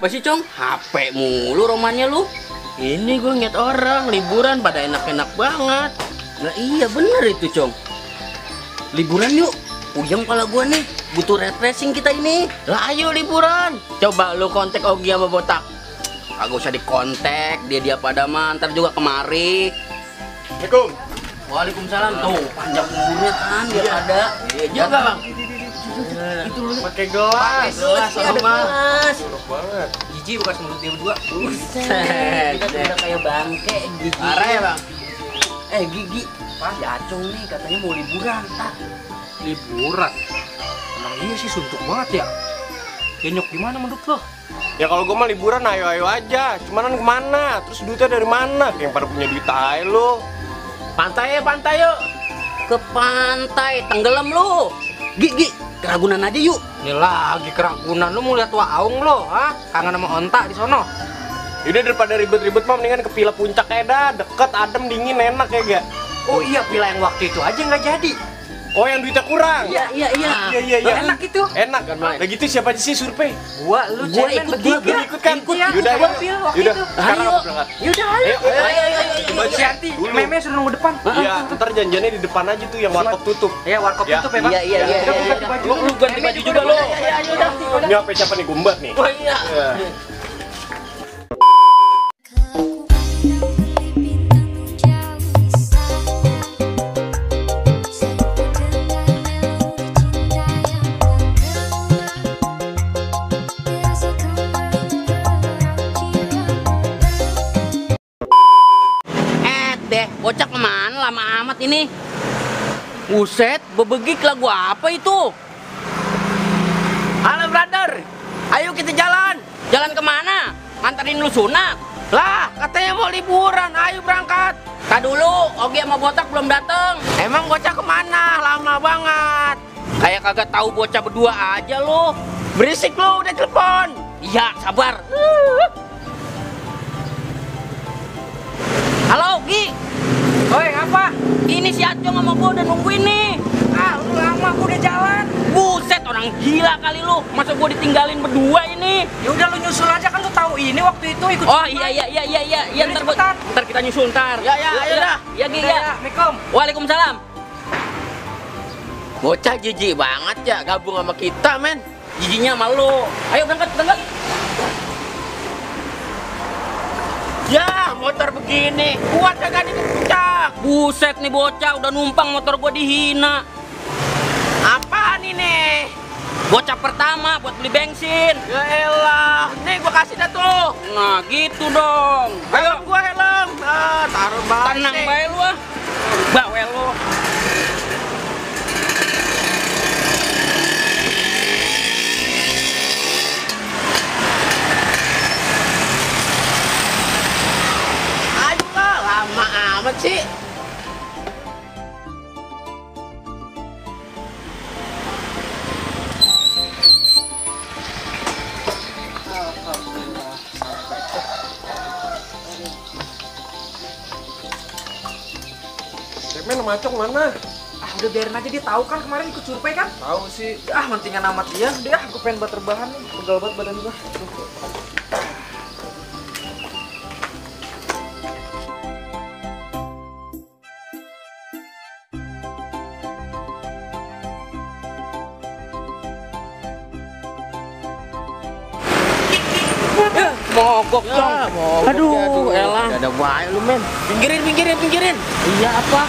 apa sih, Cong? HP mulu romannya lu. Ini gue ngeliat orang liburan pada enak-enak banget. Nah iya bener itu, Cong. Liburan yuk. Puyeng kepala gua nih. Butuh refreshing kita ini. Lah ayo liburan. Coba lu kontak Ogi sama Botak. Kagak usah dikontak. Dia pada mah ntar juga kemari. Assalamualaikum. Waalaikumsalam. Tuh panjang umurnya kan biar ada. Iya juga, Bang. Itu lu pakai gelas. Ada gelas. Buruk banget. Jijik bekas mulut dia berdua. Buset. Kita udah kayak bangke gigi. Parah ya, Bang? Gigi. Si Acong nih katanya mau liburan. Tak. Liburan? Emang iya sih suntuk banget ya? Nyok gimana menurut lo? Ya kalau gue mah liburan ayo-ayo aja. Cuman kemana? Terus duitnya dari mana? Yang pada punya duit aja lo. Pantai yuk. Ke pantai tenggelam lu. Gigi. Ke Ragunan aja yuk. Ini lagi keragunan, lu mau lihat waung lo, ha? Kangen sama onta di sono. Yaudah daripada ribet-ribet mah mendingan ke Villa Puncak aja dah. Deket, adem, dingin, enak ya gak? Oh iya, pila yang waktu itu aja nggak jadi. Oh yang duitnya kurang? Iya. Iya. Enak itu. Enak kan, Mak? Begitu siapa aja sih survei? Gua, lu, Gua cemen, ikut, bertiga. Lu ikut kan? Iya, Yaudah, gua ayo. pil waktu Yaudah, itu. sekarang Ayo. aku berangkat. Yaudah Ayo. Mbak Cianti, meme suruh nunggu depan. Iya, ntar janjiannya di depan aja tuh yang warkop tutup. Ya, warkop Ya. tutup ya, Bang. Iya. Udah, gua ganti baju. Lu ganti baju juga lu. Iya, udah. Ini apa siapa nih? Gumbat nih? Oh iya. Iya. Bocah kemana lama amat ini? Buset, bebegik lagu apa itu? Halo brother, ayo kita jalan. Jalan kemana? Nganterin lu sunat? Lah, katanya mau liburan, ayo berangkat. Tadi dulu, Ogi sama Botak belum dateng. Emang bocah kemana? Lama banget. Kayak kagak tahu bocah berdua aja lu. Berisik lu, udah telepon. Iya, sabar. Halo, Gi. Oi, apa? Ini si Acong sama gua udah nungguin nih. Ah, lu lama gua udah jalan. Buset, orang gila kali lu. Masa gua ditinggalin berdua ini? Ya udah lu nyusul aja kan lu tahu ini waktu itu ikut. Oh iya. Ya, Udah, ntar, cepetan. ntar kita nyusul ntar. Ya, ayo dah. Ya, Gi, ya. Assalamualaikum. Waalaikumsalam. Bocah jijik banget ya gabung sama kita, men. Jijinya sama lu. Ayo berangkat. Ya, motor begini. Kuat kagak di puncak? Buset nih bocah, udah numpang motor gua dihina. Apaan ini? Bocah pertama buat beli bensin. Ya elah, nih gua kasih dah tuh. Nah gitu dong. Helm gua helm. Ah, taruh balik. Tenang nih. bae lu ah. Bawel lu. Ayo lah, lama amat sih. Cemen sama Acong mana? Ah, udah biarin aja, dia tahu kan kemarin ikut survei kan? Tahu sih. Ah, mentingan amat dia. Udah, gue pengen buat terbahan nih. Pegal banget badan gua. Mogok Ya, dong. mogok Aduh, ya, elah. Gak ada baik lu, men. Pinggirin. Iya apa?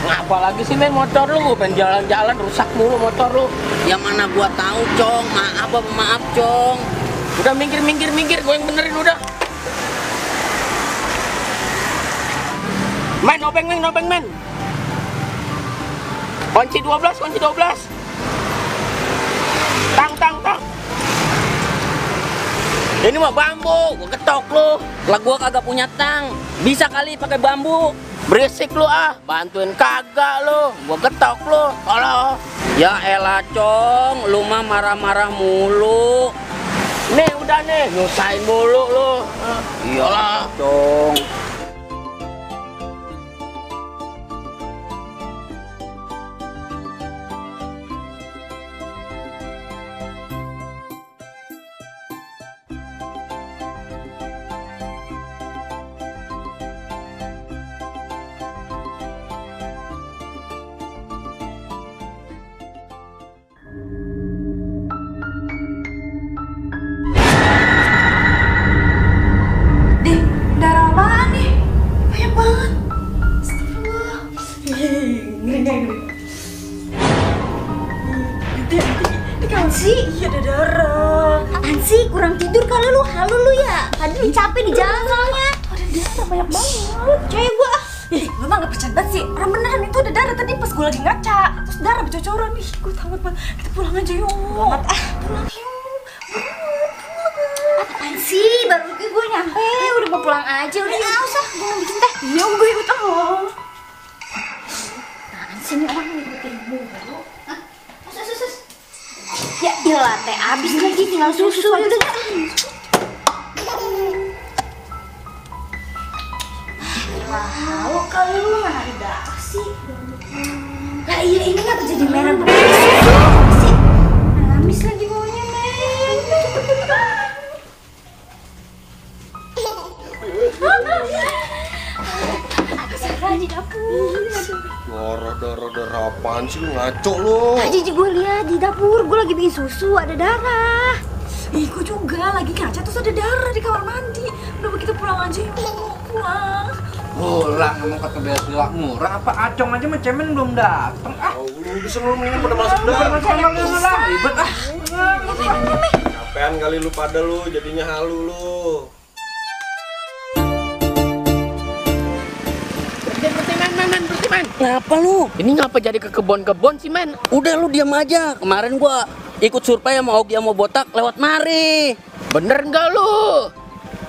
Ngapa lagi sih, men, motor lu? Gua pengen jalan-jalan, rusak mulu motor lu. Yang mana gua tahu, Cong. Maaf, Cong. Udah minggir, gua yang benerin udah. Main nobeng, men. Kunci 12. Tang. Ini mah bambu, gua ketok lu. Lah gua kagak punya tang. Bisa kali pakai bambu. Berisik lu ah, bantuin kagak lu. Gua ketok lu. Halo. Ya elah, Cong, lu mah marah-marah mulu. Nih udah nih, nyusahin mulu lu. Iyalah, Cong. banyak banget. Percaya gue ah. Ih, gue mah gak percaya banget sih. Orang beneran itu ada darah tadi pas gue lagi ngaca. Terus darah bercocoran. Ih, gue takut banget. Kita pulang aja yuk. Banget ah. Pulang yuk. Apaan sih? Baru gue nyampe. Udah mau pulang aja. Udah gak usah. Gue mau bikin teh. Iya, gue ikut loh. Apaan sih ini orang ngikutin mulu? Hah? Sus. Ya iyalah teh abis lagi tinggal susu. Ya udah. Tahu kali lu mana ada darah sih? Nah iya ini ngapa jadi merah begini sih? Nangis lagi maunya men. Aku salah di dapur. Darah apaan sih lu ngaco lu? Tadi gue lihat di dapur, gue lagi bikin susu ada darah. Ih, gue juga lagi ngaca terus ada darah di kamar mandi. Udah kita pulang aja yuk, pulang. Pulang ngomong kata bela murah apa acong aja mah cemen belum dateng. Ah, Udah seneng mendingan pada masuk dah. ribet ah. Capean kali lu pada lu, jadinya halu lu. Berhenti men. Kenapa lu? Ini ngapa jadi ke kebon-kebon sih men? Udah lu diam aja. Kemarin gua ikut survei sama Ogi sama Botak lewat mari. Bener nggak lu?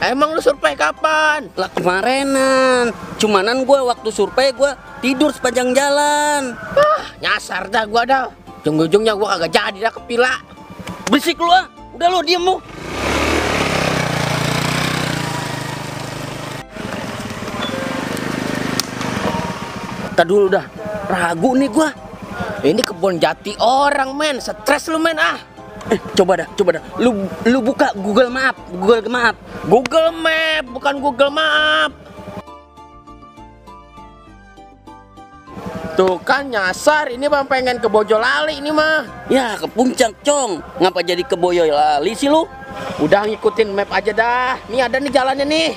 Emang lu survei kapan? Lah kemarinan. Cumanan gua waktu survei gua tidur sepanjang jalan. Nyasar dah gua dah. Ujung-ujungnya gua kagak jadi dah ke pila. Berisik lu ah. Udah lu diem lu. Tadi dulu dah. Ragu nih gua. Ini kebun jati orang men. Stres lu men ah. Coba dah. Lu buka Google Map. Google Map, bukan Google Map. Tuh kan nyasar, ini bang pengen ke Bojolali ini mah. Ya ke puncak Cong. Ngapa jadi ke Boyolali sih lu? Udah ngikutin map aja dah. Nih ada nih jalannya nih.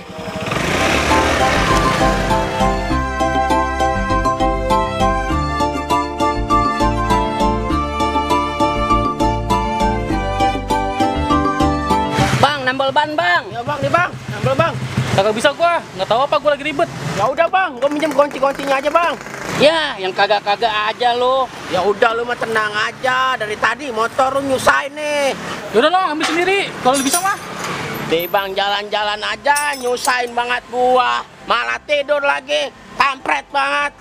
Nambal ban bang. Ya bang, nih bang, ambil bang. Kagak bisa gua, nggak tahu apa gua lagi ribet. Ya udah bang, gua minjem kunci-kuncinya aja bang. Ya yang kagak-kagak aja lu. Ya udah lu mah tenang aja. Dari tadi motor lu nyusahin nih. Yaudah lo ambil sendiri, kalau bisa mah. Nih bang jalan-jalan aja nyusahin banget gua. Malah tidur lagi, kampret banget.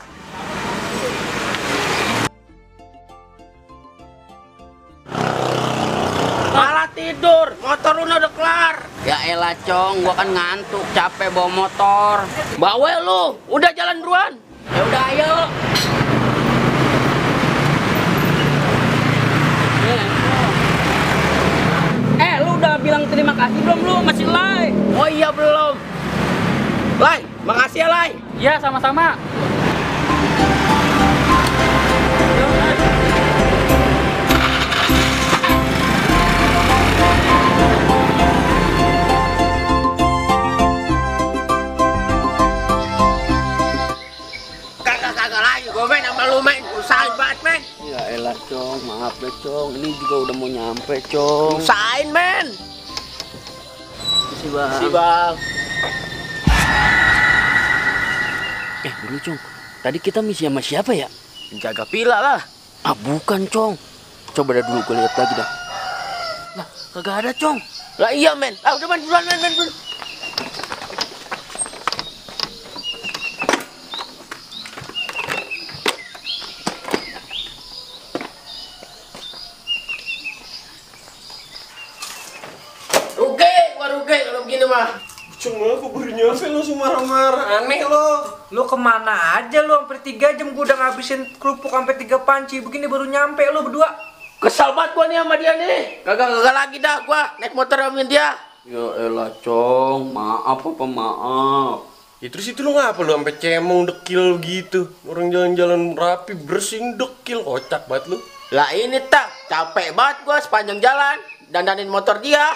Malah tidur, motor lu udah kelar. Ya elah Cong, gua kan ngantuk, capek bawa motor. Bawel lu, udah jalan duluan. Ya udah ayo. Lu udah bilang terima kasih belum lu? Masih lay. Oh iya belum. Lai, makasih ya Lai. Iya sama-sama. Kagak lagi, gue main sama lu main. Usahain banget men. Ya elah Cong, maaf ya Cong. Ini juga udah mau nyampe Cong. Usahain men. Makasih bang. Si bang. Dulu Cong, tadi kita misi sama siapa ya? Jaga pila lah. Ah bukan Cong. Coba dah dulu gue lihat lagi dah. Lah kagak ada Cong. Lah iya men. Ah udah men, duluan men. Rugi kalau begini mah. Cuma aku baru nyampe langsung marah-marah. Aneh lo. Lu kemana aja lu? Sampai 3 jam gua udah ngabisin kerupuk sampai 3 panci. Begini baru nyampe lu berdua. Kesal banget gua nih sama dia nih. Kagak lagi dah gua naik motor sama dia. Ya elah Cong, maaf apa maaf. Ya terus itu lu ngapa lu sampai cemong dekil gitu? Orang jalan-jalan rapi bersih dekil, kocak banget lu. Lah ini tak capek banget gua sepanjang jalan dandanin motor dia.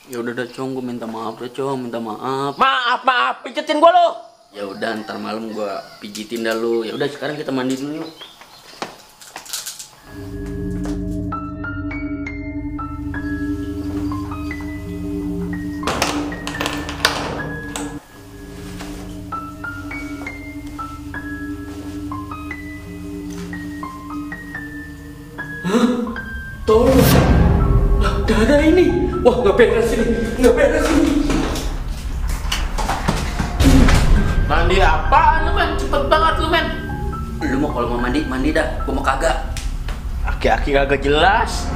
Ya udah dah Cong, gue minta maaf dah Cong, minta maaf. Maaf, pijetin gua lo. Ya udah ntar malam gue pijitin dah lu. Ya udah sekarang kita mandi dulu yuk. Tolong. Lah, darah ini. Wah, nggak beres ini. Nggak beres ini. Mandi apaan lu, men? Cepet banget lu, men. Lu mau kalau mau mandi dah. Gua mau kagak. Aki-aki kagak jelas.